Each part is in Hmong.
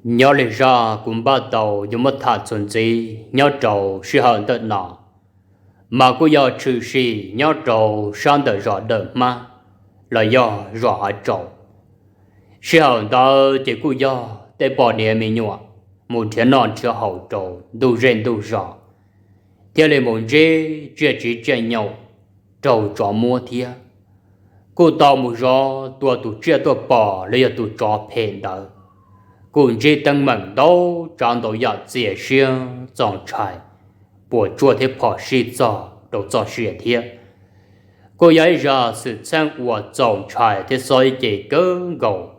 Nyob li zaj kuv npaj tau yuav muab tham txuas ntxiv nyob rau sij hawm ntawm no, mas kuj yog tshwm sim nyob rau sab ntawm zos Dawm Hmab los yog zos Hav Tsaus. Sij hawm ntawd ces kuj yog tej poj niam me nyuam mus nrhiav noj nrhiav haus rau ntug zej ntug zos, thiaj li mus ntsib tsiaj tsiv tsiaj nyaum raug tsov muab thiab. Kuj tau mus zov tua tus tsiaj tuaj pom los yog tus tsov phem ntawd, kuj ntsib teeb meem ntau tsav ntau yam txias siab txaus ntshai, puas tsuaj thiab phom sij txog rau txoj sia thiab. Kuj yog ib zaj xwm txheej uas txaus ntshai thiab xob ib ce kawg nkaus.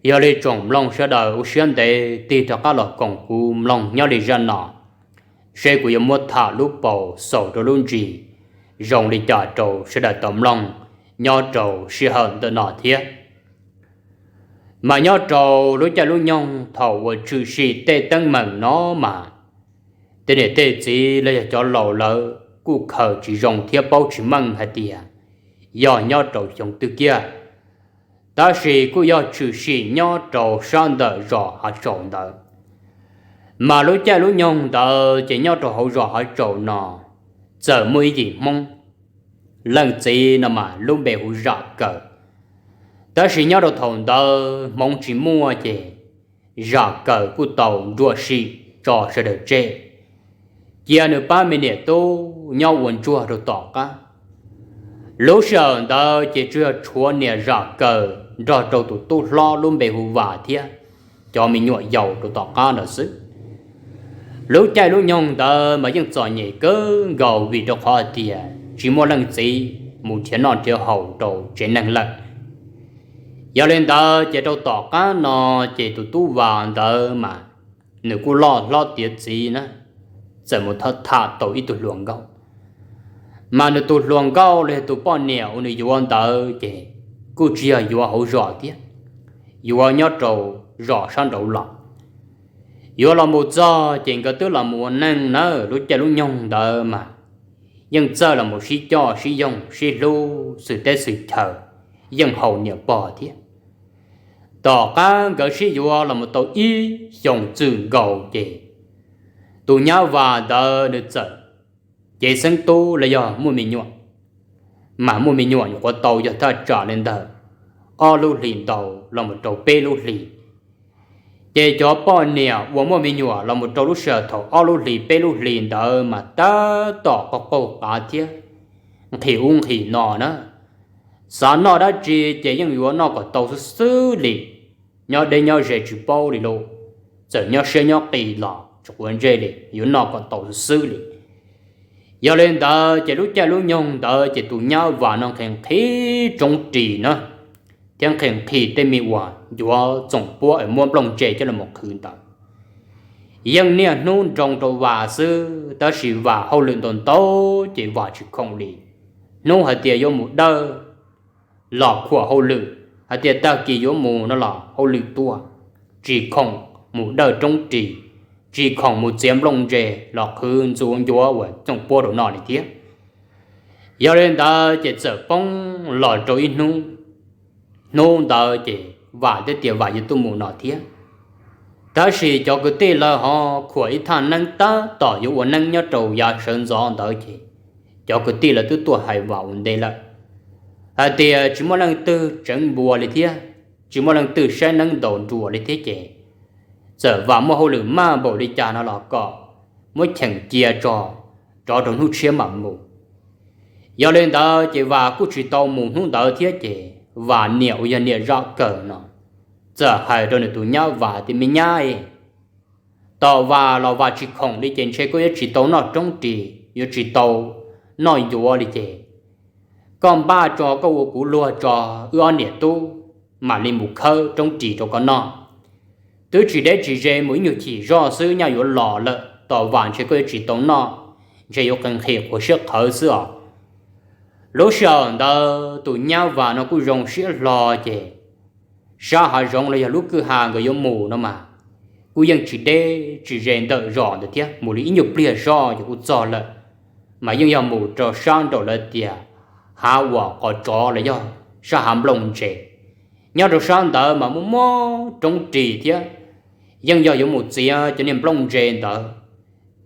Yog li tsoom mloog sawv daws ua siab ntev tig rov qab los koom kuv mloog nyob li zaj no, seb kuv yuav muab tham lub paus xaus rau lub ntsis zoo li cas rau sawv daws tau mloog nyob rau sij hawm ntawm no thiab. Mas nyob rau lub caij lub nyoog thaum uas tshwm sim tej teeb meem no mas, tej niam tej txiv los yog cov laus lawv kuj khaws tsis zoo thiab paub tsis meej hais tias yog nyob rau xyoo twg kiag, tab sis kuj yog tshwm sim nyob rau sab ntawm zos Hav Tsaus ntawd. Mas lub caij lub nyoog ntawd ces nyob rau hauv zos Hav Tsaus no txawm muaj ib yim Hmoob, leej txiv no mas lub npe hu Zam Kawm. Tab sis nyob rau thaum ntawd hmoov tsis muaj ces Zam Kawm kuj tau nruam sim tso sawv daws tseg, cia nws pab me niam tub nyob ua ntsuag rau tom qab. Lub sij hawm ntawd ces tsuas yog tshuav niam Zam Kawm nrog rau tus tub hlob lub npe hu Vam thiab cov me nyuam yaus rau tom qab ntawd xwb. Lub caij lub nyoog ntawd mas yeej txom nyem kawg nkaus vim rau qhov hais tias tsis muaj leej txiv mus nrhiav noj nrhiav haus rau tsev neeg lawm. Yog li ntawd ces rau tom qab no ces tus tub Vam ntawd mas nws kuj loj hlob tiav txiv na, txawm mus tham tau ib tug hluas nkauj. Mas nws tus hluas nkauj los yog tus poj niam uas nws yuav ntawd ces kuj tsis yog yuav hauv zos thiab, yuav nyob rau zos sab nraud los. Yuav los mus txog ces nkawd twb los mus ua neej na, lub caij lub nyoog ntawd mas yeej txawj los mus sib coj sib yoog sib hlub xwm teb xwm chaw, yeej haum niam pog thiab. Tom qab nkawd sib yuav los mus tau ib xyoos txwm nkaus ces tus nyab Vam ntawd nws txawm cev xeeb tub los yog muaj me nyuam. Mas muaj me nyuam nyuam qhuav tau yog thaj tsam li ntawm ob lub hlis ntau los mus rau peb lub hlis. Ces cov poj niam uas muaj me nyuam los mus rau lub sij hawm thaum ob lub hlis peb lub hlis ntawd mas tab tom qaug qaug qav thiab nqhis ub nqhis no na. Xav noj dab tsi ces yeej yuav noj kom tau xwb xwb li, nyob deb nyob ze tsis paub li lauj. Txawm nyob siab nyob qis los tsis quav ntsej li, yuav noj kom tau xwb xwb li. Yog li ntawd ces lub caij lub nyoog ntawd ces tus nyab Vam no nqhis nqhis roob ris na, thiab nqhis nqhis tej me uas yuav txoom puab es muab nplooj ntse coj los qhwv ntawd. Yeej niaj hnub nroo rau Vam xwb, tab sis Vam hauj lwm ntau ntau ces Vam tsis khoom li. Hnub hais tias yuav mus dawj los khuam hauj lwm, hais tias tag kis yuav mus no los hauj lwm tuaj, tsis khoom mus dawj roob ris, tsis khoom mus txiav nplooj ntse los qhwv ntxuav ncuav uas txoom puab rau noj li thiab. Yog li ntawd ces txawm poob los rau ib hnub, hnub ntawd ces Vam thiaj tias Vam yuav tuaj mus no thiab. Tab sis cov kwv tij lawv ho khuam ib thaj neeb tab tom yuav ua neeb nyob rau yav sawv ntxov ntawd ces cov kwv tij lawv twb tuaj hais Vam ua ntej lawm hais tias tsis muaj leej twg tseev npua li thiab, tsis muaj leej twg saib neeb ntaus nruas li thiab ces txawm Vam muaj hauj lwm maj npaum li cas no los kom muab cheem cia tso, rov rau hnub tshiab mam mus. Yog li ntawd ces Vam kuj tsis tau mus hnub ntawd thiab ces Vam niam uas yog niam Zam Kawm no txawm hais rau nws tus nyab Vam tias me nyab, tos Vam los Vam tsis khoom li ces ntshe koj yuav tsis tau noj roob ris, yuav tsis tau noj ncuav li ces koj npaj tso koj ua kuv luag tso, wb ob niam tub mam li mus khawb roob ris rau koj noj. Twb tsis deb tsis ze mus ib nyuag chim zoj xwb nyaj yuav los lawm, tos Vam ntshe koj yuav tsis tau noj, ntshe yuav qee nqhis qhuav siab qhawv xwb os. Lub sij hawm ntawd tus nyab Vam no kuj zoo siab hlo ces sab hav zoov los yog lub kwj ha nkawd yuav mus no mas kuj yeej tsis deb tsis ze ntawm zos ntawd thiab, mus li ib nyuag pliag zoj ces kuj txog lawm. Mas yeej yog mus rau sab nraum lawv tias hav uas qos tsov los yog sab hav nplooj ntse. Nyob rau sab ntawd mas muaj muab roob ris thiab, yeej yog yuav mus txiav cov niag nplooj ntse ntawd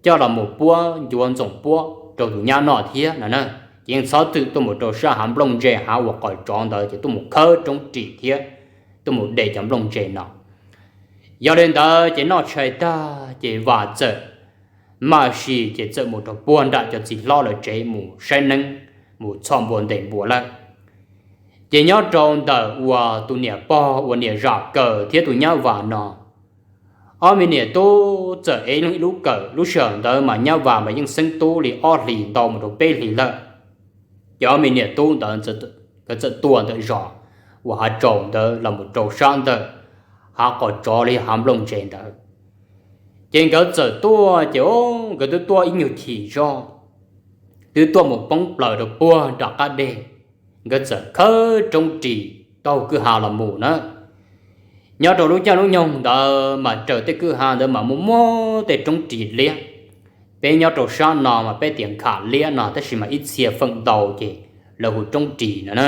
coj los mus puab ncuav ntxoom puab rau tus nyab noj thiab no na. Ces yeej txhob twm tuaj mus rau sab hav nplooj ntse hav uas qos tsov ntawd ces tuaj mus khawb roob ris thiab tuaj mus de cov nplooj ntse no. Yog li ntawd ces noj tshais tag ces Vam txawm maj sis ces txawm mus rau puag nram cov txiv hlob lawv tsev mus saib neeb, mus txhom npua ntes npua lawm. Ces nyob rau ntawm uas tus niam pog uas niam Zam Kaws thiab tus nyab Vam no, ob me niam tub txawm ev ib lub kawm. Lub sij hawm ntawd mas nyab Vam mas yeej xeeb tub li ob hlis ntau mus rau peb hlis lawm. Ces ob me niam tub ntawd nkawd txawm tuaj ntawm zos uas hav tsaus ntawd los mus rau sab ntawm hav qos tsov li hav nplooj ntse ntawd. Ces nkawd txawm tuaj ces nkawd twb tuaj ib nyuag chim zog, twb tuaj mus poob plaws rau puag nram qab deg. Nkawd txawm khawb roob ris taug kwj ha los mus na. Nyob rau lub caij lub nyoog ntawd mas raws tej kwj ha ntawd mas muaj muaj tej roob ris liab. Peb nyob rau sab no mas peb tias nkham liab no, tab sis mas ib txhia feem ntau ces lawv hu roob ris no na.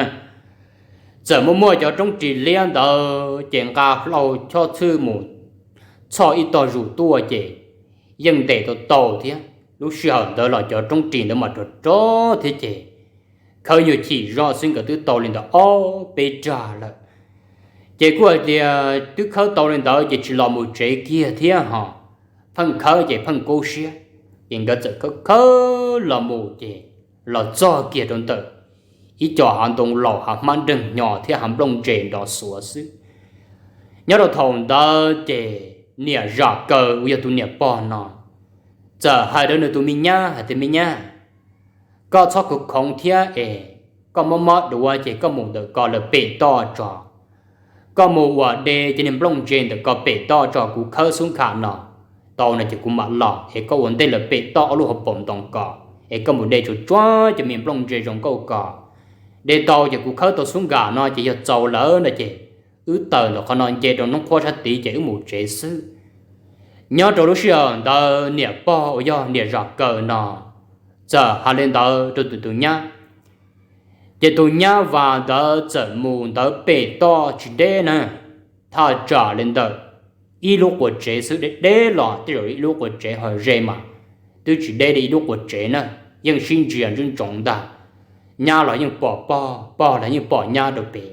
Txawm muaj muaj cov roob ris liab ntawd ces nqa hlau chob txhwj mus txhoj ib tog zus tuaj ces yeej ntes tau tau thiab. Lub sij hawm ntawd los cov roob ris ntawd mas rog rog thiab ces khawb nyuag chim zog xwb nkawd twb tau li ntawd ob peb rag lawm. Ces kuj hais tias twb khawb tau li ntawd ces tsis los mus tsev kiag thiab ho, pheej khawb ces pheej kub siab. Ces nkawd txawm khawb khawb los mus ces los txog kiag rau ntawm ib co hav ntoo laus hav hmab nreeg hnyo thiab hav nplooj ntse nrov xuav xwb. Nyob rau thaum ntawd ces niam Zam Kaws uas yog tus niam pog no txawm hais rau nws tus me nyab hais tias, Me nyab, koj txhob khoov khoov thiab es koj mob mob duav ces koj mus ntawm ko lawm pem toj tso. Koj mus uas de cov niag nplooj ntse ntawm ko pem toj tso, kuv khawb xub nkham no tau no ces kuv mam los, es koj ua ntej lawm pem toj ob lub hauv paus ntoo ko, es koj mus de tsuag tsuag cov me nplooj ntse zoo nkauj ko. De tau ces kuv khawb tau xub nkham no ces yog txaus lawm no ces wb tawm ntawm qhov no nce rau hnub qhuab sab tid ces wb mus tsev xwb. Nyob rau lub sij hawm ntawd niam pog uas yog niam Zam Kaws no txawm hais li ntawd rau tus, tus nyab. Ces tus nyab Vam ntawd txawm mus ntawd pem toj tsis deb na, thaj tsam li ntawm ib lub quas tsev xwb, deb deb los tej zaum ib lub quas tsev ho ze mas twb tsis deb li ib lub quas tsev na, yeej sib ntsia ntsoov ntsoov ntag. Nyab los yeej pom pog, pog los yeej pom nyab rau pem.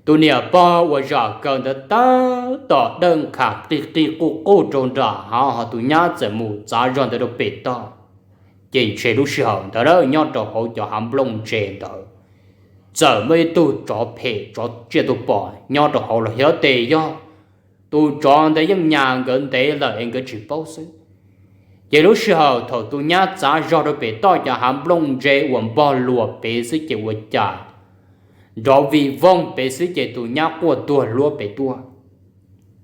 Tus niam pog uas Zam Kaws ntawd tab tom dawj nkham qig qig quj quj rau nram hav, ho tus nyab txawm mus txav zog ntawd rau pem toj. Ces ntshe lub sij hawm ntawd nyob rau hauv cov hav nplooj ntse ntawd txawm muaj ib tug tsov phem tsov tsiaj tus pom nyob rau hauv los xyov tes yog tus tsov ntawd yeej nyas nkawd ntev lawm es nkawd tsis paub xwb. Ces lub sij hawm thaum tus nyab txav zog rau pem toj cov hav nplooj ntse uas npog luas pem xwb ces ua cas nrov vij voog pem xwb ces tus nyab quaj tuag luab pem tuaj.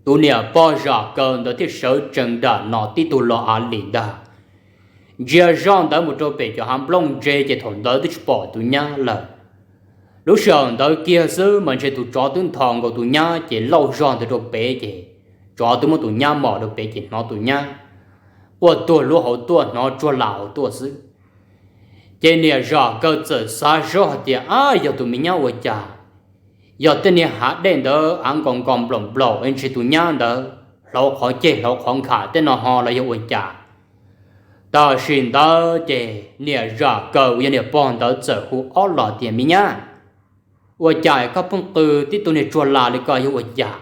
Tus niam pog Zam Kaws ntawd thiaj sawv tsees nram no tib tug los av li ntag. Ntsia zoj ntawd mus rau pem cov hav nplooj ntse ces thaum ntawd twb tsis pom tus nyab lawm. Lub sij hawm ntawd kiag xwb mas ntshe tus tsov twb nthos nkaus tus nyab ces lauj zog ntawd rau pem ces tsov twb muab tus nyab mos rau pem ces hnov tus nyab quaj tuag luab hauv tuaj, hnov tsuag las hauv tuaj xwb. Ces niam Zam Kaws txawm xav zoj hais tias, Ab, yog tus me nyab ua cas, yog tej niag hav dej ntawd av nkos nkos nplaum nplaum es ntshe tus nyab ntawd hlauv qhov ceg hlauv qhov nkham tej no ho los yog ua cas? Tam sim ntawd ces niam Zam Kaws uas yog niam pog ntawd txawm hu ob los tias, Me nyab, ua cas koj pheej qw tib tug niag tsuag las li ko yog ua cas?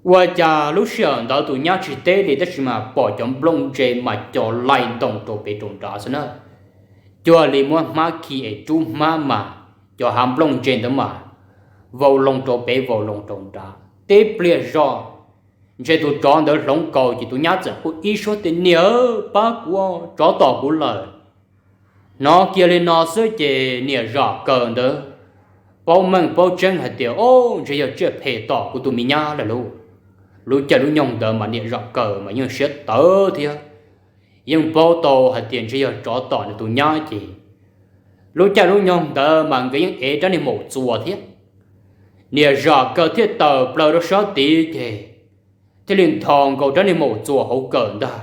Ua cas lub sij hawm ntawd tus nyab tsis teb li tab sis mas pom cov nplooj ntse mas co laim ntoos rau pem rau nrad xwb na. Cuag li muab hmab khi es rub hmab mas cov hav nplooj ntse ntawd mas vau loo rau pem vau loo rau nrad. Tib pliag zoj ntshe tus tsov ntawd hloov kaus ces tus nyab txawm hu ib suab tias, Niam, pab kuv, tsov tom kuv lawm. Hnov kiag li no xwb ces niam Zam Kaws ntawd paub meej paub tseeb hais tias, Ob, ntshe yog tsiaj phem tom kuv tus me nyab lawm lauj. Lub caij lub nyoog ntawd mas niam Zam Kaws mas yeej siab tawv thiab, yeej paub tau hais tias ntshe yog tsov tom nws tus nyab ces lub caij lub nyoog ntawd mas nkawd yeej ev rab niag maum txuas thiab. Niam Zam Kaws thiaj tawm plaws rau sab tid ces thiaj li nthos nkaus rab niag maum txuas hauv kawm ntag.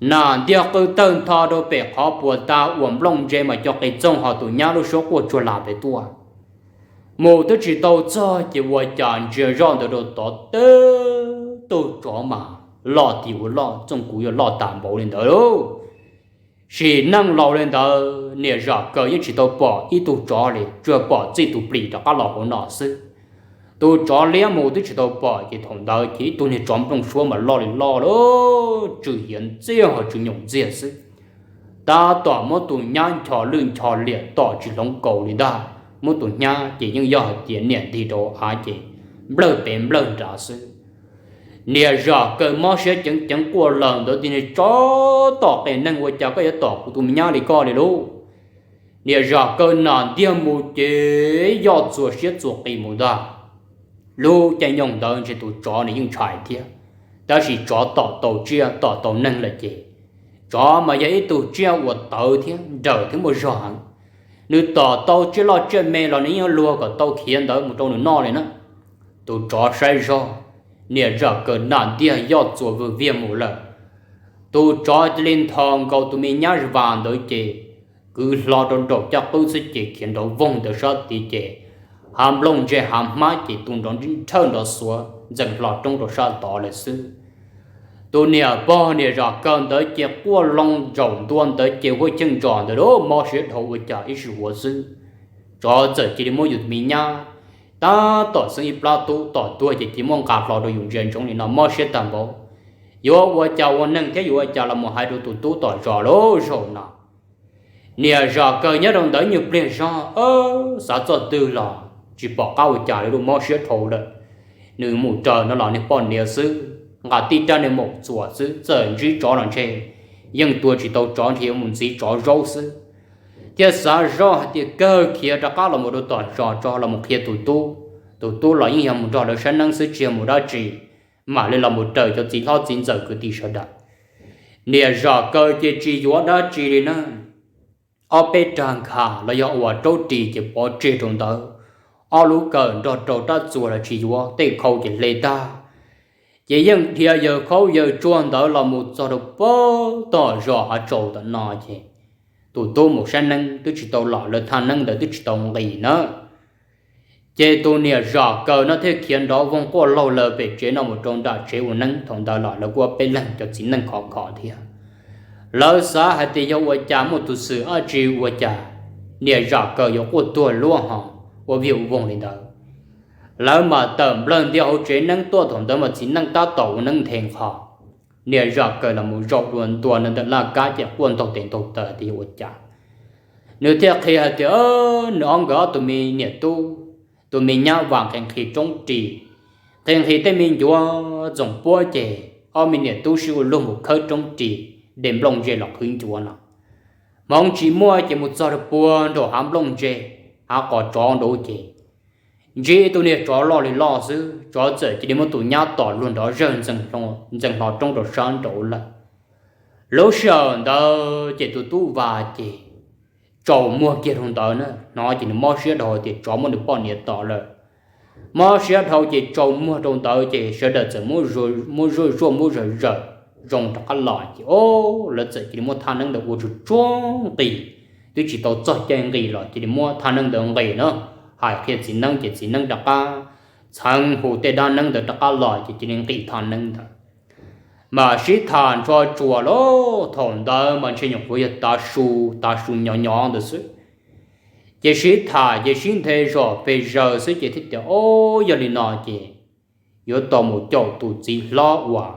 Nas ntiag qw tawg ntho rau pem qhov puas tas uas nplooj ntse mas co qis txoog ho tus nyab lub suab quaj tsuag las pem tuaj. Mus twb tsis tau txog ces ua cas ntsia zoj ntawd rau tod teb, tug tsov mas loj tiag ua loj, txooj kuv yuav loj tag npaum li ntawd lauj. Sim neej laus li ntawd niam zam kaws yeej tsis tau pom ib tug tsov li, tsuas pom txij tus plis rov qab los hauv no xwb. Tus tsov liab mus twb tsis tau pom ces thaum ntawd ces ib tug niag tsov nplooj suab mas loj li loj lauj, tsw hiav ntxiag ho tsw nyoos ntxiag xwb. Tab tom muab tus nyab nchos lwj nchos liam tom tsis hloov kaus li ntag, muab tus nyab ces yeej yog hais tias niam nti rau av ces nplawg pem nplawg nrad xwb. Niam zam kaws mob siab ceev ceev quaj lawm ntawd tias, Niag tsov tom qes neeg, ua cas koj yuav tom kuv tus me nyab li koj li lauj? Niam zam kaws nam ntiag mus ces yoj txuas siab txuas qis mus ntag. Lub caij nyoog ntawd ntshe tus tsov nws yeej ntshai thiab, tab sis tsov tom tau tsiaj tom tau neeg lawm ces tsov mas yog ib tug tsiaj uas tawv thiab nrawm thiab muaj zog heev. Nws tom tau tsiaj loj tsiaj me los nws yeej luag kom tau khiav ntawd mus rau nws noj li na. Tus tsov saib zog, niam zam kaws nam ntiag yoj txuas vwg viag mus lawm. Tus tsov cia li nthos nkaus tus me nyab vas ntawd ces kwv hlo rau nraum caj qwb xwb ces khiav nrov voog ntawd sab tid ces hav nplooj ntse hav hmab ces tu nrov nrhawj nrov xuav ntxeev hlo roob rau sab tod lawm xwb. Tus niam pog niam zam kaws ntawd ces quaj loo zaum ntua ntawd ces huaj cheej ntsos ntawd, mob siab dhau ua cas ib sij huav xwb, tsov txawm cia li muab yus tus me nyab tab tom xeeb ib plab tub tom tuag ces cia li muab nqa hlo rau yus ntsia ntsoov li no, mob siab tag npaum. Yuav ua cas ua neeg thiab yuav ua cas los mus hais rau tus tub tom zos lub zaum no. Niam zam kaws nyob rau ntawd nyuag pliag zog xav txoj twg los tsis pom qab ua cas li, mob siab dhau lawm. Nws mus raws no los niag poj niam xwb, nqa tib rab niag maum txuas xwb, txawm ntsib tsov los ntshe yeej tua tsis tau tsov, ntshe yuav mus ntxiv tsov zaub xwb. Thiaj xav zoj hais tias kawg khiav rov qab los mus rau tom zos tso los mus qhia tus tub. Tus tub los yeej yog mus nrog lawv saib neeb xwb tsis yog mus dab tsi, mam li los mus raws cov txiv hlob txiv ntxawm kwv tij sawv daws. Niam zam kaws ces tsis yuav dab tsi li na. Ob peb rag nkhav los yog uas raub ris ces pov tseg rau ntawd, ob lub kawm nrog rau rab txuas los tsis yuav, tej khau ces hle tag. Ces yeej dhia yawg khaub yawg tsuag ntawd los mus txog rau pem tom zos hav tsaus tom no ces tus tub mus saib neeb twb tsis tau los, lawv thaj neeb ntawd twb tsis tau nqis na. Ces tus niam zam kaws no thiaj khiav nrov voog quaj laug lawm pem tsev no mus rau nram tsev ua neeb. Thaum ntawd los lawv kuj peb leeg cov txiv neej khov kho thiab. Lawv xav hais tias yog ua cas muaj tus xwm dab tsi ua cas niam zam kaws yuav quaj tuag luaj ho ua vij ua voog li ntawd. Lawv mam tawm nplawg ntia hauv tsev neeb tuaj, thaum ntawd mas txiv neej tab tom ua neeb nthe nqho. Niam zam kaws los mus zaum dua ntua ntawm laj kab ces quaj ntaug tes ntaug taw tias yog ua cas. Nws thiaj qhia hais tias nws ob nkawd ob tug me niam tub, tus me nyab vas nqhis nqhis roob ris, nqhis nqhis tej me ncuav txoom puab ces ob me niam tub sib ua luag mus khawb roob ris, de nplooj ntse los qhwv ncuav no. Hmoov tsis muaj ces mus txog rau puag nraum hav nplooj ntse, hav qos tsov nraud ces ntsib ib tug niag tsov loj li loj xwb, tsov txawm cia li muab tus nyab tom luag nrov zawg ntxeev hlo roob rau sab nraud lawm. Lub sij hawm ntawd ces tus tub vas ces tsaus muag kiag rau ntawd na, hnov ces nws mob siab dhau tias tsov muab nws poj niam tom lawm. Mob siab dhau ces tsaus muag rau ntawd ces sawv daws txawm muab zuaj zuaj muab zawm zawm zoo rov qab los ces o, lawv txawm cia li muab thaj neeb ntawd ua tsuag tsuag nqis, twb tsis tau txog caij nqis los cia li muab thaj neeb ntawd nqis na. Hais qhia txiv neeb ces txiv neeb rov qab txheev hu tej dab neeb ntawd rov qab los ces cia li nqis thaj neeb ntawd. Mas sib tham nrho tsuas lauj, thaum ntawd mas ntshe nyuam qhuav yog tav su, tav su nyo nyo ntawd xwb. Ces sib tham ces sib nthe zom pes zaws xwb ces thiaj tias o, yog li no ces yuav tau mus caum tus txiv hlob uas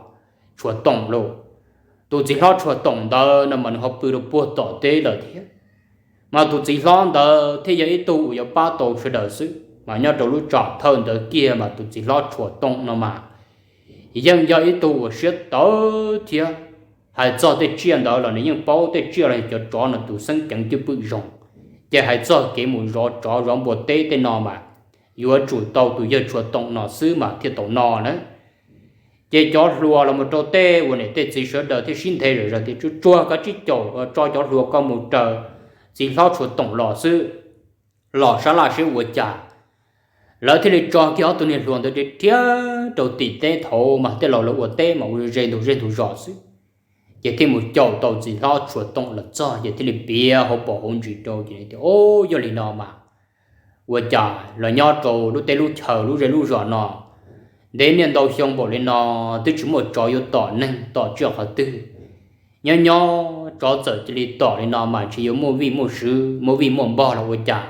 Tshuav Toom lauj. Tus txiv hlob Tshuav Toom ntawd no mas nws ho pw rau puag tom teb lawm thiab. Mas tus txiv hlob ntawd thiaj yog ib tug uas yuav pab tau sawv daws xwb, mas nyob rau lub tsam thawj ntawd kiag mas tus txiv hlob Tshuav Toom no mas yeej yog ib tug uas siab tawv thiab. Hais txog tej tsiaj ntawd los nws yeej paub tej tsiaj los yog cov tsov no tus xeeb ceev cwj pwm zoo. Ces hais txog kev mus zov tsov zov npua teb tej no mas yuav tsum tau tus yawg Tshuav Toom no xwb mas thiaj tau noj na. Ces cov hluas los mus rau tej uas niam tej txiv sawv daws thiaj sib nthe zom zaws tias tsuag tsuag koj tsib caum tso cov hluas koj mus raws txiv hlob Tshuav Toom los xwb, los sab laj seb ua cas. Lawv thiaj li tso kiag ob tug niag hluas ntawd rhiab rau tim teb, thaum mas tej laus lawv ua teb mas ua ze ntug zej ntug zos xwb. Ces thiaj mus caum tau txiv hlob Tshuav Toom los txog ces thiaj li piav hauv paus hauv ntsis rau ces tias o, yog li no mas ua cas los nyob rau lub teb lub chaw lub zej lub zos no ntev niaj ntau xyoo npaum li no twb tsis muaj tsov yuav tom neeg tom tsiaj qhov twg. Nyob nyob tsov txawm cia li tom li no mas ntshe yuav muaj vij muaj sw, muaj vij muaj npog los ua cas,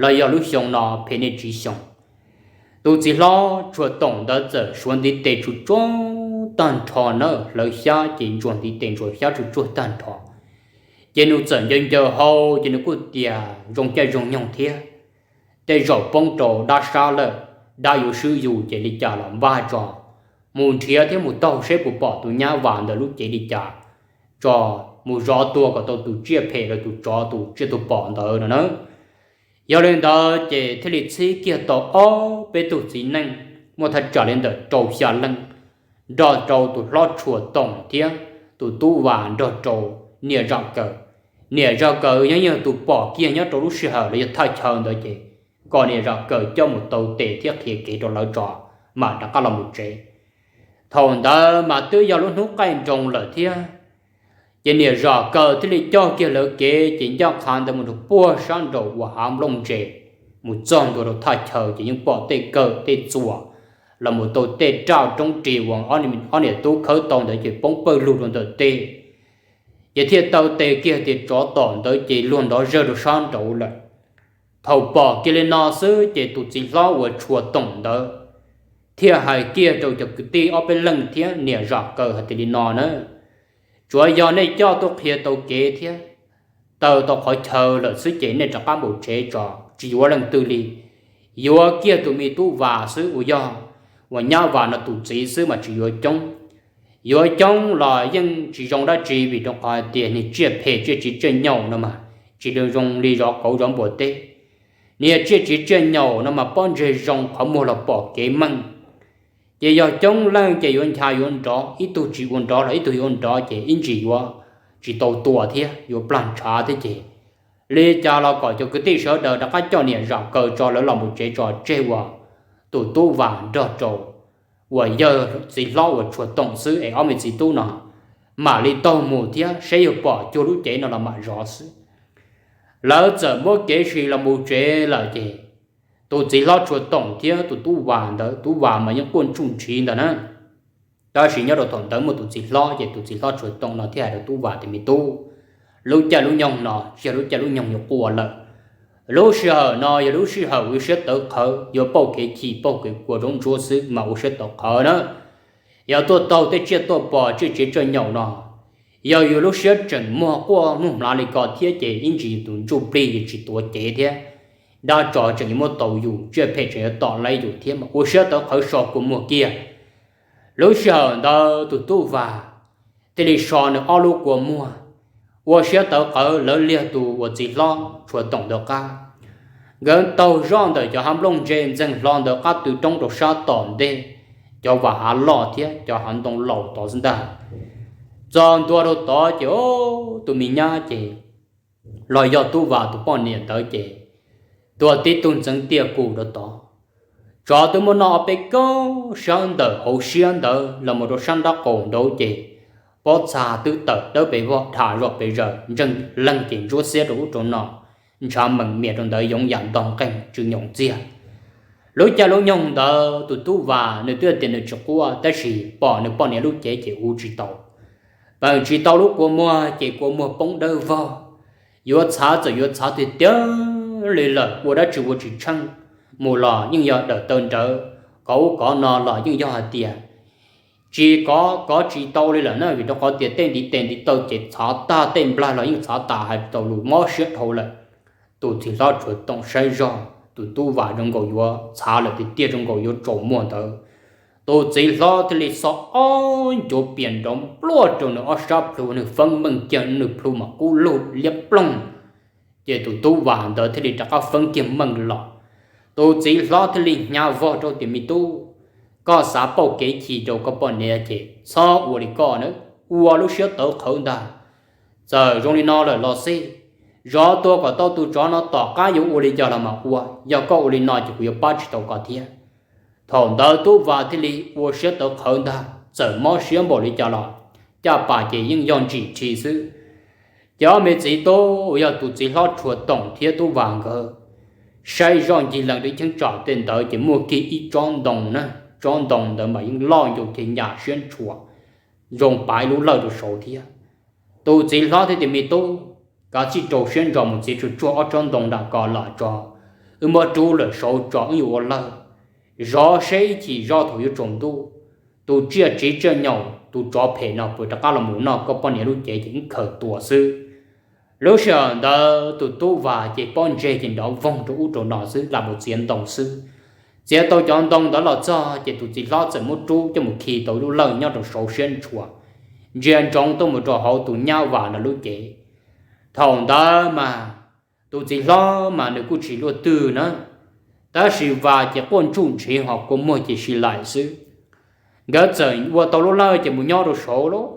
los yog lub xyoo no phem niaj tsiv xyoo. Tus txiv hlob Tshua Toom ntawd txawm suav ntiv tes tsuj tsuag tag nrho na, hlawv xyab ces ntsuas ntiv tes ntsuas xyab tsuj tsuag tag nrho. Ces nws txawm ncaws ncaws hau ces nws kuj tias zoo caij zoo nyoog thiab, tej zaum poob rau dab sab lawm, dab yuav swb yus ces li cas los npaj tso mus nrhiav thiab mus taug seb puas pom tus nyab Vas ntawd lub cev li cas tso, mus zov tua kom tau tus tsiaj phem los tus tsov tus tsiaj tus pom ntawd no na. Yog li ntawd ces thiaj li txhib kiag tau ob peb tug txiv neej muaj thaj tsam li ntawm rau xya leej nrog rau tus hlob Tshua Toom thiab tus tub Vas nrog rau niam Zam Kaws. Niam Zam Kaws yog yog tus pom kiag nyob rau lub sij hawm los yog thaj chaw ntawd ces kom niam Zam Kaws coj mus taw tes thiab qhia kev rau lawv tso mam rov qab los mus tsev. Thaum ntawd mas twb yog lub hnub qaij nroos lawm thiab, ces niam Zam Kaws thiaj li coj kiag lawv kev ces ncaj qha ntawd mus rau puag sab nraum uas hav nplooj ntse, mus txog ntua rau thaj chaw ces yeej pom tej kawm tej txuas los mus tau tej raj roob ris uas ob niam tub khawb tau ntawd ces poob pawg lug rau ntawm tej. Ces thiaj taw tes kiag tias tsov tom ntawd ces luag nrov zawg rau sab nraud lawm. Thaum pom kiag li no xwb ces tus txiv hlob uas Tshua Toom ntawd thiaj hais kiag rau cov kwv tij ob peb leeg thiab niam Zam Kaws hais tias li no na, tsuav yog nej coj tuaj qhia tau kev thiab taw tau qhov chaw lawm xwb ces nej rov qab npaum tsev tso, tsis yuav leej twg li. Yuav kiag tus me tub Vas xwb uas yog uas nyab Vas no tus txiv xwb mas tsis yuav coob. Yuav coob los yeej tsis zoo dab tsi vim rau qhov hais tias niag tsiaj phem tsiaj tsiv tsiaj nyaum no mas tsis zoo li zov kauv zov npua teb. Niag tsiaj tsiv tsiaj nyaum no mas pob ntseg zoo qhov muag los pom kev meej. Ces yog coob leej ces yuav ncha yuav nrov, ib tug tsis ua nrov los ib tug yuav ua nrov ces ib ntsis yuav tsis tau tua thiab yuav plag ntshav thiab ces li cas los kom cov kwv tij sawv daws rov qab coj niam Zam Kaws tso lawv los mus tsev tso tseg uas tus tub Vas nrog rau uas yawg txiv hlob uas Tshua Toom xwb es ob me txiv tub no mam li taug mus thiab seb yog pom cuag lub cev no los mam zov xwb. Lawv txawm muab kev sis los mus tsev lawm ces tus txiv hlob Tshua Toom thiab tus tub Vas ntawd, tub Vas mas yeej quaj ntsuj ntshiv ntawd na. Tab sis nyob rau thaum ntawd muaj tus txiv hlob ces tus txiv hlob Tshua Toom no thiaj hais rau tub Vas tias me tub, lub caij lub nyoog no tsis yog lub caij lub nyoog yuav quaj lawm. Lub sij hawm no yog lub sij hawm ua siab tawv qhawv, yuav pauj kev chim pauj kev kua zaub ntsuab xwb mas ua siab tawv qhawv na. Yog tuaj taug tej tsiaj tuaj pom tsiaj tsev tsiaj nyaum no, yog yus lub siab tseem muag quaj nuj hmlav li ko thiab ces ib ntsis yus tus ntsuj plig yuav tsis tuav cev thiab, dab tsov tseem yuav muab tau yus, tsiaj phem tseem yuav tom laib yus thiab mas ua siab tawv qhawv so kua muag kiag. Lub sij hawm ntawd tus tub Vas thiaj li so nws ob lub kua muag, ua siab tawv qhawv lawv liag tus uas txiv hlob Tshua Toom ntawd qab. Nkawd taug zoj ntawm cov hav nplooj ntse ntxeeg hlo ntawd qab tw roob rau sab tom ntej cov vam hav loj thiab cov hav ntoo laus tod xwb ntag. Txog ntua rau tod ces tus me nyab ces los yog tub Vas tus poj niam ntawd ces tuag tib tug ntxeev tiaj kum rau tod. Tsov twb muab noj ob peb kauj sab ntawm hauv siab ntawd los mus rau sab nraub qaum nraud ces pob txha twb tawm dawb pes vog dham zom pes zaws, ntseej leeg ces ntsuab xiab rau ub rau no, ntshav meem mias rau ntawd yoov yam ntog nqeeg tsw nyoos txiag. Lub caij lub nyoog ntawd tus tub Vas nws twb tias nws tsis quaj tab sis pom nws poj niam lub cev ces ua tsis tau. Peem tsis tau lub kua muag ces kua muag poob dawb vog. Yuav txhav txawm yuav txhav tiag tiag li lawm, ua dab tsi ua tsis tsheej, mus los yeej yog dawm taw nrawv, kov ub kov no los yeej yog hais tias tsis kov kov tsis tau li lawm na, vim rau qhov tias tej ntiv tes ntiv taw ces txhav tag, tej nplaig los yeej txhav tas, hais tsis tau lus, mob siab dhau lawm. Tus txiv hlob Tshua Toom saib zog tus tub Vas zoo nkaus yuav txhav lawm tiag tiag, zoo nkaus yuav tsaus muag ntawd, tus txiv hlob thiaj li xo ob ncuav pias nrov npluaj rau nws ob sab plhu, nws feeb meej kiag nws plhu mas qub lug liab ploog. Ces tus tub Vas ntawd thiaj li rov qab feeb kiag meej los. Tus txiv hlob thiaj li hnyav vog rau tias me tub, koj xav pauj kev chim rau koj poj niam ces txhob ua li koj na, ua lub siab tawv qhawv ntag. Txawm zoo li no lawm los xij, zov tua kom tau tus tsov no tom qab yuav ua li cas los mas ua, yog koj ua li no ces kuv yuav pab tsis tau koj thiab. Thaum ntawd tub Vas thiaj li ua siab tawv qhawv ntag, txawm mob siab npaum li cas los caj pas ces yeej yog ntsim rhi xwb. Ces ob me txiv tub uas yog tus txiv hlob Tshua Toom thiab tub Vas nkawd saib zoj ncig lees rau ib cheeb tsam tej ntawd ces muaj kiag ib tsob ntoo na, tsob ntoo ntawd mas yeej loj ncau kiag nyam siab ntshua, zoo pab ib lub lawj rau saud thiab. Tus txiv hlob thiaj tias, Me tub, kav tsij rau siab ntso mus txiav tsuag tsuag ob tsob ntoo nram ko los tso, wb muab rub lawm saud tso wb yuav ua lawj, zov seb ib chim zoj thaum yuav tsaus ntuj, tus tsiaj tsiv tsiaj nyaum tus tsov phem no puas rov qab los mus noj koj poj niam lub cev ces wb khaws tua xwb. Lub sij hawm ntawd tus tub Vas ces pob ntseg ces nrov voog rau ub rau no xwb, lam mus txiav ntoo xwb. Txiav tau cov ntoo ntawd los txog ces tus txiv hlob txawm muab rub coj mus khi tau lub lawj nyob rau saud siab ntshua, ntsia ntsoov tuaj mus rau hauv tus nyab Vas no lub cev. Thaum ntawd mas tus txiv hlob mas nws kuj tsis luaj twg na, tab sis Vas ces quaj ntsuj ntshiv ho kua muag ces si laim xwb. Nkawd txawm ua tau lub lawj ces mus nyob rau saud lawm,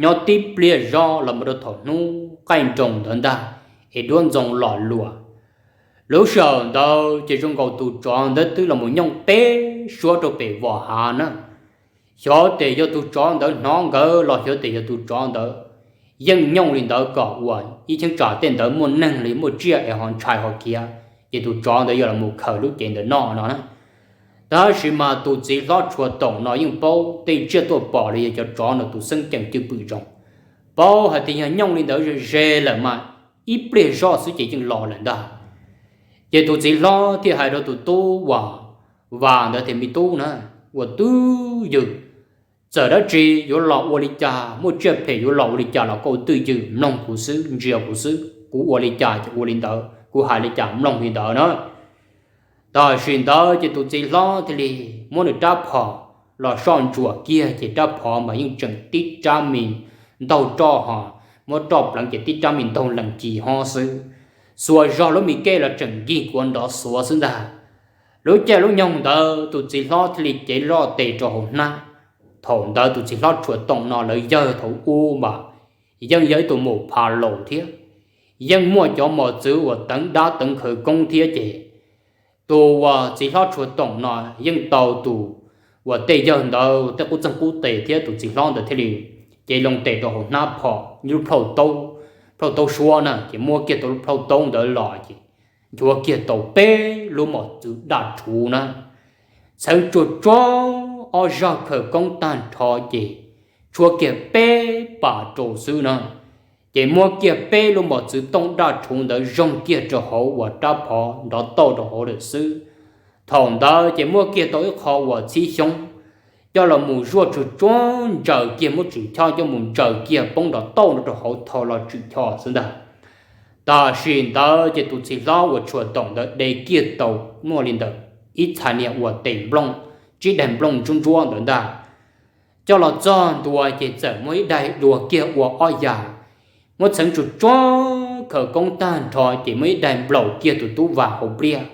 nyob tib pliag zoj los mus rau thaum hnub qaij nroos ntawd ntag, es duab ntxoo los luas. Lub sij hawm ntawd ces zoo nkaus tus tsov ntawd twb los mus nyooj peb suab rau pem vos hav na. Xyov tes yog tus tsov ntawd hnov nkawd los xyov tes yog tus tsov ntawd yeej nyooj li ntawd kom uas ib cheeb tsam tej ntawd muaj neeg li muaj tsiaj es ho ntshai ho khiav, ces tus tsov ntawd yuav los mus khaws lub cev ntawd noj no na. Tab sis mas tus txiv hlob Tshua Toom no yeej paub tej tsiaj tuaj pom los yog cov tsov no tus xeeb ceem cwj pwm zoo, paub hais tias yog nyooj li ntawd ze ze lawm mas ib pliag zoj xwb ces yeej los lawm ntag. Ces tus txiv hlob thiaj hais rau tus tub uas Vas ntawd tias, Me tub na, ua twj ywm, txawm dab tsi yuav los ua li cas, muaj tsiaj phem yuav los ua li cas los koj twj ywm mloog kuv xwb, ntsia kuv xwb, kuv ua li cas ces ua li ntawd, kuv hais li cas mloog li ntawd na. Tam sim ntawd ces tus txiv hlob thiaj li muab nws rab phom los soj ntsuam kiag ces rab phom mas yeej tseem tib rab me ntaug roj ho, muab roj pleev ces tib rab me ntaug lees kis ho xwb. Xuas zog lub me kej los tseem nkig kuav nrov xuav xwb ntag. Lub caij lub nyoog ntawd tus txiv hlob thiaj li cev loj tes rau hauv hnab. Thaum ntawd tus txiv hlob Tshua Toom no lawv yawg thaum ub mas yeej yog ib tug mus pha laus thiab, yeej muaj cov mos txwv uas teev dab teev khawv koob thiab ces tus uas txiv hlob Tshua Toom no yeej tau tus uas tej yawg ntawd tej qub txeeg qub tes thiab tus txiv hlob ntawd thiaj li cev loo tes rau hauv hnab phom lub plhauj taub, plhauj taub suab na ces muab kiag tau lub plhauj taub ntawd los ces nchuav kiag tau peb lub mos txwv daj rhuv na. Txheev tsuag tsuag ob zaj khawv koob tag nrho ces tshuab kiag peb pas rau xwb na. Ces muab kiag peb lub mos txwv tooj daj rhuv ntawd zoog kiag rau hauv uas rab phom nrov tauj rau hauv lawm xwb. Thaum ntawd ces muab kiag tau ib qho uas txhib xyoob coj los mus zuaj tsuag tsuag ntsaws kiag, muab tswm choj coj mus ntsaws kiag poob nrov tauj no rau hauv thau los tswm choj xwb ntag. Tam sim ntawd ces tus txiv hlob uas Tshua Toom ntawd de kiag tau muaj li ntawm ib txhais niag uas tes nplooj, tsib daig nplooj ntsuab ntsuab ntawd ntag. Coj los txog ntua ces txawm muab ib daig dua kiag ua ob yam, muab txheev tsuag tsuag khawv koob tag nrho ces muab ib daig nplaum kiag tus tub Vas hauv pliaj,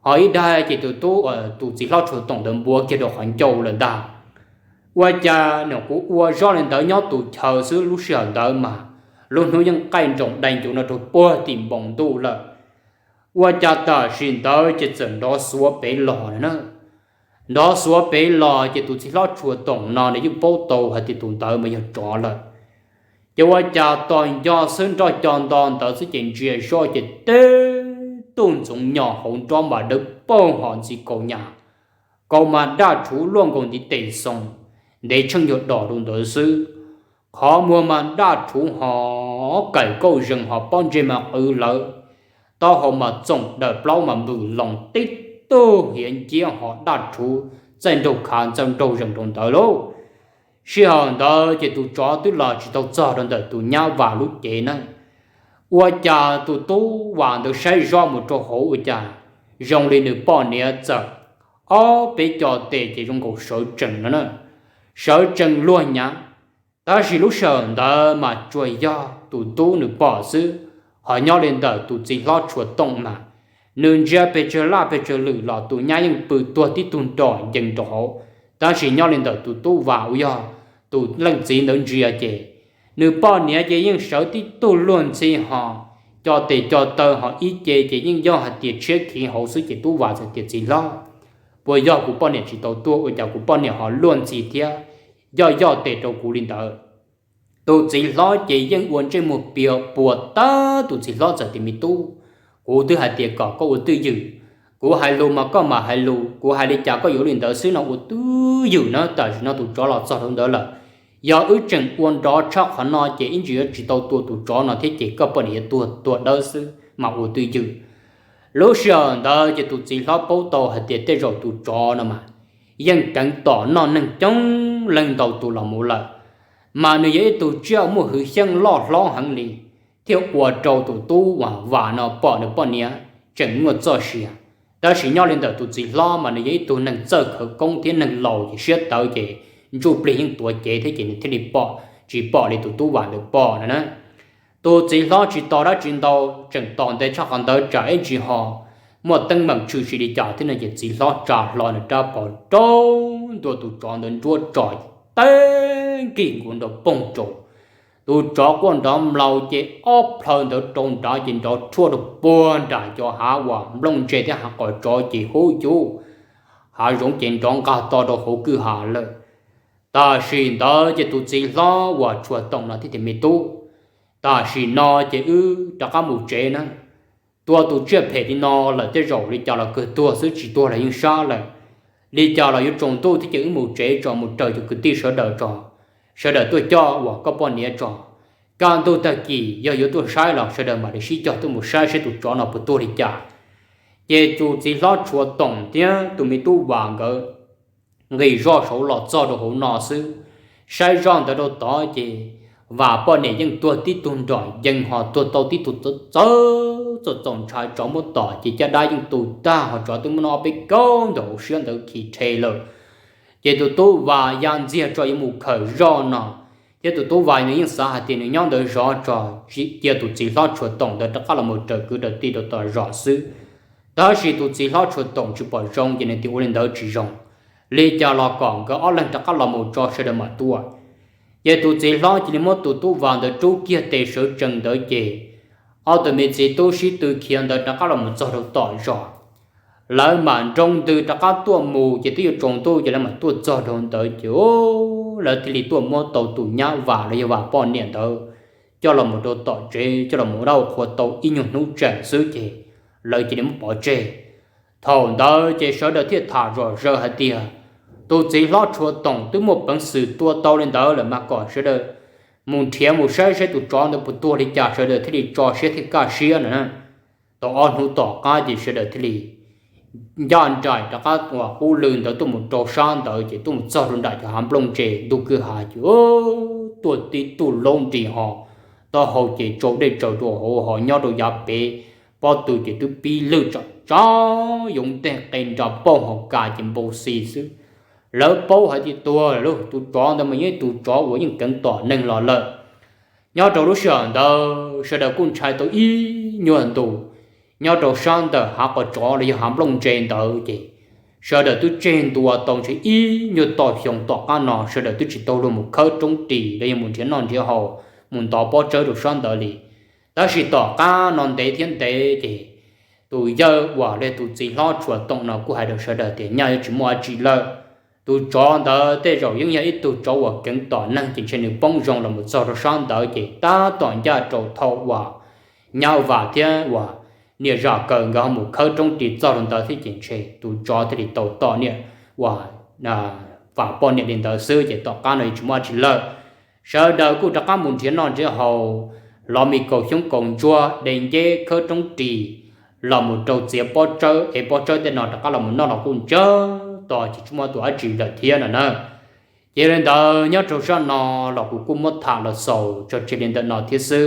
ho ib daig ces tus tub, tus txiv hlob Tshua Toom ntawd npuav kiag rau qhov ncauj lawm ntag. Ua cas nyuam qhuav ua zoj li ntawd nyob tus chaw xwb, lub sij hawm ntawd mas lub hnub yeej qaij nroos dai ncuv no rau puag tim npoo ntuj lawm. Ua cas tam sim ntawd ces txawm nrov xuav pem los na. Nrov xuav pem los ces tus txiv hlob Tshua Toom no nws yeej paub tau hais tias tus ntawd mas yog tsov lawm. Ces ua cas tos nco xwb nroj co nto ntawd xwb ces ntsia zoj ces teb tuj ntxoov nyos hauv nrob mas dawb paug ho ntxi kaus nyam, kaus mas daj rhuv luaj nkaus ntiv tes xoo, ntev tsheej yog dos rau ntawd xwb. Qhov muag mas daj rhuv ho kaim kauj zees ho pob ntseg mas qw lawv, taub hau mas txoom daws plaub mas npws loos tib tug hiav nciab ho daj rhuv txaij nraug khav ntxaij nraug zees rau ntawd lauj. Sij hawm ntawd ces tus tsov twb los tsis tau txog rau ntawm tus nyab Vas lub cev na. Ua cas tus tub Vas ntawd saib zoj mus rau hauv ua cas zoo li nws poj niam txawm ob peb co tes ces zoo nkaus sawv tsees no na, sawv tsees luag nyav. Tab sis lub sij hawm ntawd mas tsuas yog tus tub nws pom xwb, ho nyob li ntawm tus txiv hlob Tshua Toom mas nws ntsia pes tsawg laj pes tsawg lwm los tus nyab yeej pw tuag tib tug nrom ncees rau hauv. Tab sis nyob li ntawm tus tub Vas uas yog tus leej txiv ntawd ntsia ces nws poj niam ces yeej sawv tib tug luag ntxhi ho, co tes co taw ho ib ce ces yeej yog hais tias tshiab khiv hauv xwb ces tub Vas txawm tias, Txiv hlob, puas yog kuv poj niam tsis tau tuag ua cas kuv poj niam ho luag ntxhi thiab yoj yoj tes rau kuv li ntawd? Tus txiv hlob ces yeej ua ntsej muag piav puas tab tus txiv hlob txawm tias, Me tub, Kuv twb hais tias kom koj ua twj ywm, kuv hais lus mas koj mam hais lus, kuv hais li cas koj yuav ua li ntawd xwb no, ua twj ywm na. Tam sim no tus tsov los txog rau ntawd lawm, yog wb tseem ua nrov tshaj qhov no ces ib ntsis yuav tsis tau tua tus tsov no thiab ces koj poj niam yuav tuag tuag dawb xwb mas ua twj ywm. Lub sij hawm ntawd ces tus txiv hlob paub tau hais tias tej zaum tus tsov no mas yeej keev tom noj neeg coob leej ntau tus los mus lawm, mas nws yog ib tug tsiaj muaj hwv xyeej loj hlob heev li, thiaj ua rau tus tub Vam no pom nws poj niam tseem muaj txoj sia. Tab sis nyob li ntawm tus txiv hlob mas nws yog ib tug neeg txawj khawv koob thiab neeg laus ces siab tawv ces ntsuj plig yeej tuav cev thiab ces nws thiaj li pom tsis pom li tus tub Vam ntawd pom no na. Tus txiv hlob tsis tos dab tsi ntau, tseem tos ntev tshaj qhov ntawd tsam ib ntsis ho muaj teeb meem tshwm sim li cas thiab no ces txiv hlob tsa hlo nws rab phom rau ntua tus tsov ntawd nruab tso, teb nkig nkuav nrov poog rau. Tus tsov quaj nrov mlaus ces ob plhaw ntawd rau nrad ces nrov rhuaj rau puag nram cov hav uas nplooj ntse thiab hav qos tsov ces hub yub, hav zoov ces nrov nqag to rau hauv kwj ha lawm. Tam sim ntawd ces tus txiv hlob uas Tshua Toom no thiaj tias me tub, tam sim no ces wb rov qab mus tsev na. Tua tus tsiaj phem li no lawm tej zaum li cas los kawg tuag xwb, tsis tuag los yeej sab lawm. Li cas los yuav tsaus ntuj thiab ces wb mus tsev tso, mus raws cov kwv tij sawv daws tso, sawv daws tuaj coj uas koj poj niam tso. Kaj ntug tag kis yog yuav tuaj saib los sawv daws mam li sib cog tuaj mus saib saib tus tsov no puas tuag li cas. Ces tus txiv hlob Tshua Toom thiab tus me tub Vam nkawd nqis zoj saud los txog rau hauv no xwb, saib zoj ntawd rau tod ces Vam poj niam yeej tuag tib tug nrom yees ho tuag tau tib tug txawv txawv txaus ntshai, tsov muab tom ces caj dab yeej tu tag ho tsov twb muab noj ob peb kaug ntawm hauv siab ntawd khi rhe lawm. Ces tus tub Vam ya ntxiag tso yuav mus khawm zoj no, thiab tus tub Vam nws yeej xav hais tias nws nyob ntawd zov tso, cia tus txiv hlob Tshua Toom ntawd rov qab los mus raws kwv raws tij rau tom zos xwb. Tab sis tus txiv hlob Tshua Toom tsis pom zoo ces nws tias ua li ntawd tsis zoo, li cas los kom nkawd ob leeg rov qab los mus tso sawv daws mam tuaj. Ces tus txiv hlob cia li muab tus tub Vam ntawd rub kiag tes sawv tsees ntawd ces ob tug me txiv tub sib tw khiav ntawd rov qab los mus txog rau tom zos. Lawv mam nroo ntws rov qab tuaj mus ces twb yuav tsaus ntuj ces lawv mam tuaj txog rau ntawd ces lawv thiaj li tuaj muab tau tus nyab Vam los yog Vam poj niam ntawd coj los mus rau tom tsev, coj los mus dab qhua tau ib nyuag hnub tseem xwb ces lawv cia li muab pov tseg. Thaum ntawd ces sawv daws thiaj tham zom zaws hais tias tus txiv hlob Tshua Toom twb muaj peev xwm tua tau li ntawd lawm mas kom sawv daws mus nrhiav mus saib saib tus tsov ntawd puas tuag li cas, sawv daws thiaj li tso siab thiaj kaj siab no na. Tau ob hnub tom qab ces sawv daws thiaj li ncaj nraim rov qab uas qub lw ntawd tuaj mus rau sab ntawd ces tuaj mus txog rau nram cov hav nplooj ntse ntug kwj ha ces tuaj tib tug laub nris ho taub hau ces tsau dej tsaws rau hauv ho nyob rau yav pem pob tw ces twb pib lwj tsam tsam yoov nteg qe nra pauj ho kas ces npau xi xwb. Lawv paub hais tias tuag lawm, tus tsov ntawd mas yog ib tus tsov uas yeej keev tom neeg los lawm. Nyob rau lub sij hawm ntawd sawv daws kuj ntshai tau ib nyuag ntus. Nyob rau sab ntawm hav qos tsov los yog hav nplooj ntse ntawd ces sawv daws twb tseg ntua tau ntshe ib nyuag toj xyoo tom qab no sawv daws twb tsis tau luag mus khawb roob ris los yog mus nrhiav noj nrhiav haus, mus ntov pob tsawb rau sab ntawd li. Tab sis tom qab no ntev thiab ntev ces tus yawg uas li tus txiv hlob Tshua Toom no kuj hais rau sawv daws tias nyaj yuav tsis muaj dab tsi lawm. Tus tsov ntawd tej zaum yeej yog ib tug tsov uas keev tom neeg ces ntshe nws poob zoo los mus txog rau sab ntawd ces tab tom ncaj rau thaum uas nyab Vam thiab uas niam Zam Kaws nkawd ho mus khawb roob ris txog rau ntawd thiab ces ntshe tus tsov thiaj li tau tom niam uas Vam poj niam li ntawd xwb ces tom qab no yuav tsis muaj dab tsi lawm. Sawv daws kuj rov qab mus nrhiav noj nrhiav haus, los me kaus xyoob kaus ntsuag, de nceb khawb roob ris, los mus rau txiav pob tsawb es pob tsawb tej no rov qab los mus noj los kuj ntsawg to ces tsis muaj tus dab tsi lawm thiab no na. Ces li ntawd nyob rau sab no los kuv kuj muab tham los xaus tso tseg li ntawm no thiab xwb.